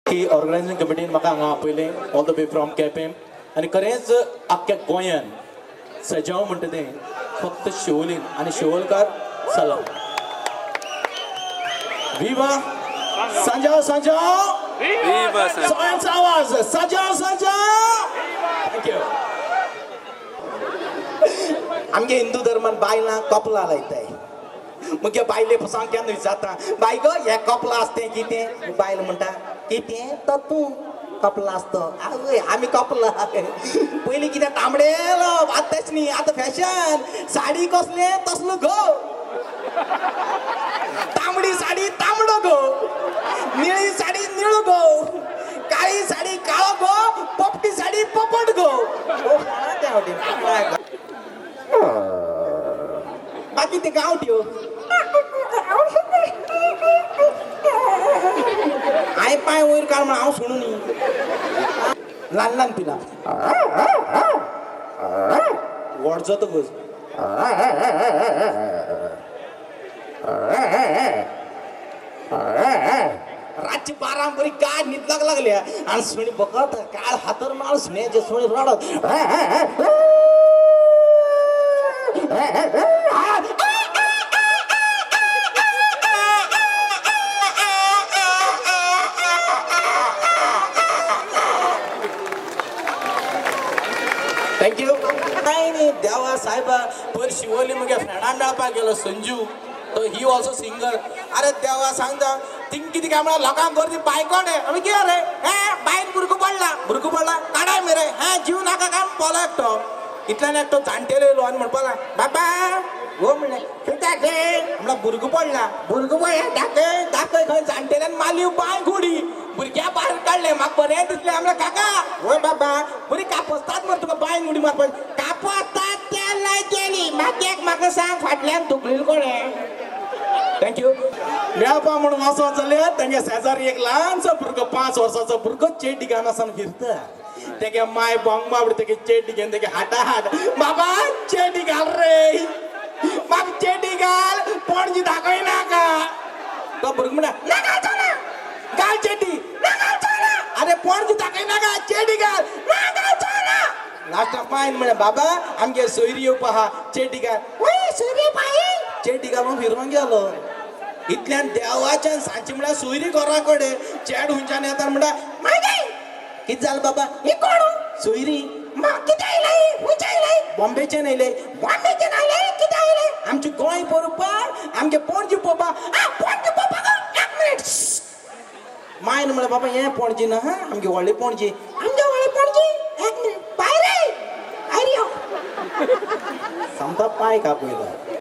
की ऑर्गनायझिंग कमिटीन म्हाका हांगा आपयलें all the way from Quepem. आनी खरेंच आख्ख्या गोंयान सजाव म्हणटा तें फक्त शिवोलीन आनी शिवोलकार सलाम. विवा सांजाव सांजाव. Viva San सगळ्यांचो आवाज सांजाव सांजाव. Thank you. आमगे हिंदू धर्मान बायलां कपला लायताय. मगे बायले पसून केन्ना विचारता, बाय गो हे कपला आसतें कितें? बायल म्हणटा कितें तो तूं कपला आसतो. आवय आमी कपला पयलीं कितें तांबडेलो, आतां तेच न्ही, आतां फॅशन. साडी कसले तसलो गो, तांबडी साडी तांबडो गो, निळी साडी निळो गो, काळी साडी काळो गो, पोपटी साडी पोपट गो. त्या वटेन बाकी ते गांवट्यो. हांवें पांय वयर काड म्हण हांव सुणू न्ही. ल्हान ल्हान पिलां व्हड जातकच रातची 12 बरी गाड न्हिदपाक लागल्या आनी सुणी बकत काळ हातर मार सुण्याचे सुणी रडत. Thank you. काय न्ही देवा साहेबा, पयर शिवोली म्हगे फ्रेंडान मेळपाक गेलो संजू, तो he also singer. अरे देवा सांगता थिंग कितें काय म्हळ्यार लोकांक गर्दी बायकोट आमी कितें रे हें बायन भुरगो पडला, भुरगो पडला काडाय मरे हें जीव नाका काय पोलो एकटो. इतल्यान एकटो जाणटेलो येयलो आनी म्हणपाक लागलो बाबा हो म्हणलें कित्याक रे? म्हणल्यार भुरगो पडला, भुरगो पडला दाखय दाखय. खंय जाणटेल्यान मारली बांय गुडी, भुरग्या भायर काडलें. म्हाका बरें दिसलें. म्हणल्यार काका होय बाबा बरी कापसतात मरे तुका बांयन उडी मारपाक. कापसतात तेल लायतली मागीर म्हाका सांग फाटल्यान धुकलील कोणें. Thank you. मेळपा म्हणून वचत जाल्यार तेंगे शेजारी एक ल्हानसो भुरगो 5 वर्साचो भुरगो चेड्डी घालून आसा फिरता. तेगे माय बोंग बाबडी तेगे चेड्डी घेवन तेगे हाटा हाट, बाबा चेड्डी घाल रे, बाबा चेड्डी घाल, पणजी दाखय नाका. तो भुरगो म्हणटा ना घालचो ना, घाल चेड्डी, ना घालचो ना, अरे पणजी दाखय नाका, चेड्डी घाल, ना घालचो ना. लास्टाक मायन म्हणलें बाबा आमगे सोयरी येवपा आहा, चेड्डी घाल. वय सोयरी पाय चेड्डी घालून फिरोंक गेलो. इतल्यान देवाच्यान सांजची म्हळ्यार सोयरी घरा कडेन चेड हुंच्यान येता म्हणटा मागीर कितें जालें बाबा ही कोण सोयरी? कितें आयलें? खंयचें आयलें? बॉम्बेच्यान आयलें. बॉम्बेच्यान आयलें? कितें आयलें? आमचें गोंय पळोवपाक, आमगे पणजी पळोवपाक. आ पणजी पळोवपाक एक मिनीट. मायन म्हणलें बाबा हें पणजी ना, आमगे व्हडली पणजी, आमगे व्हडली पणजी. एक मिनीट पाय रे, आयरी समता पांय कापयलो.